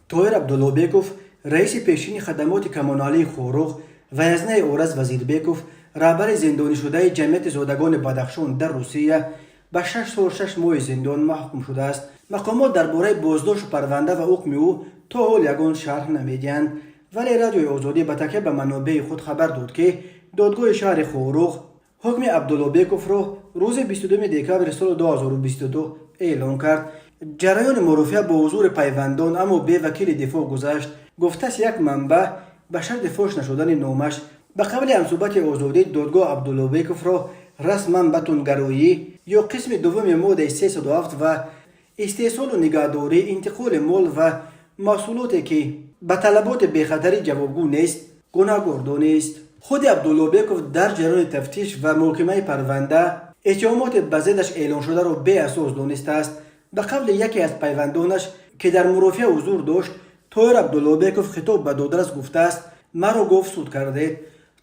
Тоҳир Абдуллобеков, раиси пешини хадамоти коммуналии Хоруғ, ва язнаи Ораз Вазирбеков, раҳбари зиндонишудаи ҷамъияти зодагони Бадахшон дар Русия, ба 6 сол 6 моҳи зиндон маҳкум шудааст. Мақомот дар бораи боздошту парванда ва ҳукми ӯ то ҳол ягон шарҳ намедиҳанд, вале Радиои Озодӣ ба такя ба манобеи худ хабар дод, ки додгоҳи шаҳри Хоруғ ҳукми Абдуллобековро рӯзи 22 декабри соли 2022 эълон кард. Ҷараёни мурофиа бо ҳузури пайвандон, аммо бе вакили дифоъ гузашт, гуфтааст як манбаъ ба шарти фош нашудани номаш. Ба қавли ҳамсӯҳбати Озодӣ, додгоҳ Абдуллобековро расман ба тундгароӣ ё қисми дуввуми моддаи 307 ва истеҳсолу нигаҳдорӣ, интиқоли мол ва маҳсулоте, ки ба талаботи бехатарӣ ҷавобгӯ нест, гунаҳгор донист. Худи Абдуллобеков дар ҷараёни тафтиш ва муҳокимаи парванда иттиҳомоти ба зиддаш эълоншударо беасос донистааст. Ба қавли яке аз пайвандонаш, ки дар мурофиа ҳузур дошт, Тоҳир Абдуллобеков хитоб ба додрас гуфтааст: «Маро гов суд кардед».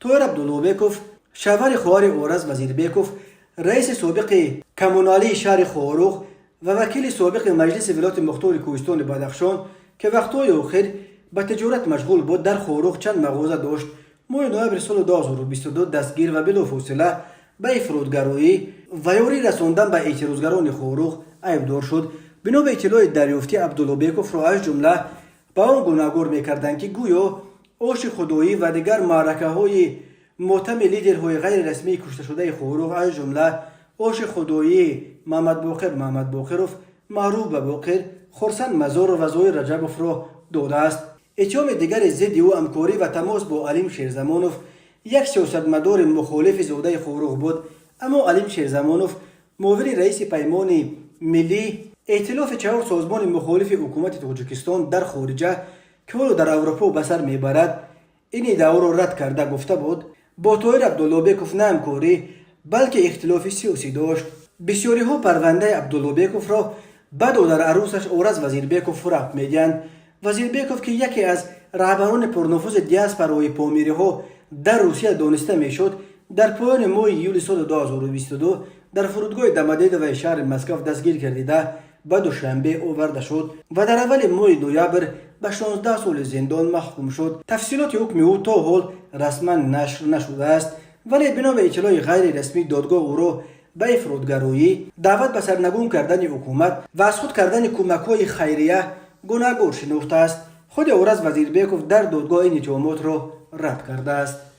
Тоҳир Абдуллобеков шавҳари хоҳари Ораз Вазирбеков, раиси собиқи коммуналии шаҳри Хоруғ ва вакили собиқи Маҷлиси вилояти мухтори Кӯҳистони Бадахшон, ки вақтҳои охир ба тиҷорат машғул буд, дар Хоруғ чанд мағоза дошт, моҳи ноябри соли 2022 дастгир ва билофосила ба ифротгароӣ ва ёрӣ расондан ба эътирозгарони Хоруғ айбдор шуд. Бино ба иттилои дарёфтӣ, Абдуллобековро аз ҷумла ба он гунаҳгор мекарданд, ки гӯё оши худоӣ ва дигар маъракаҳои мотами лидерҳои ғайрирасмии кушташудаи Хоруғ, аз ҷумла оши худоии Маҳмадбоқир Маҳмадбоқиров, маъруф ба Боқир, Хурсанд Мазоров ва Зоир Раҷабовро додааст. Иттиҳоми дигари зидди ӯ ҳамкорӣ ва тамос бо Алим Шерзамонов, як сиёсатмадори мухолифи зодаи Хоруғ буд. Аммо Алим Шерзамонов, муовини раиси Паймони миллӣ, эътилофи чаҳор созмони мухолифи ҳукумати Тоҷикистон дар хориҷа, ки ҳоло дар Аврупо ба сар мебарад, ин иддаоро рад карда, гуфта буд, бо Тоҳир Абдуллобеков на ҳамкорӣ, балки ихтилофи сиёсӣ дошт. Бисёриҳо парвандаи Абдуллобековро ба додарарӯсаш Ораз Вазирбеков рабт медиҳанд. Вазирбеков, ки яке аз раҳбарони пурнуфузи диаспораи помириҳо дар Русия дониста мешуд, дар поёни моҳи июли соли 2022 дар фурудгоҳи Домодедовои шаҳри Москав дастгир гардида, ба Душанбе оварда шуд ва дар аввали моҳи ноябр ба 16 соли зиндон маҳкум шуд. Тафсилоти ҳукми ӯ то ҳол расман нашр нашудааст, вале бино ба иттилои ғайрирасмӣ, додгоҳ ӯро ба ифротгароӣ, даъват ба сарнагун кардани ҳукумат ва аз худ кардани кӯмакҳои хайрия гунаҳгор шинохтааст. Худи Ораз Вазирбеков дар додгоҳ ин иттиҳомотро рад кардааст.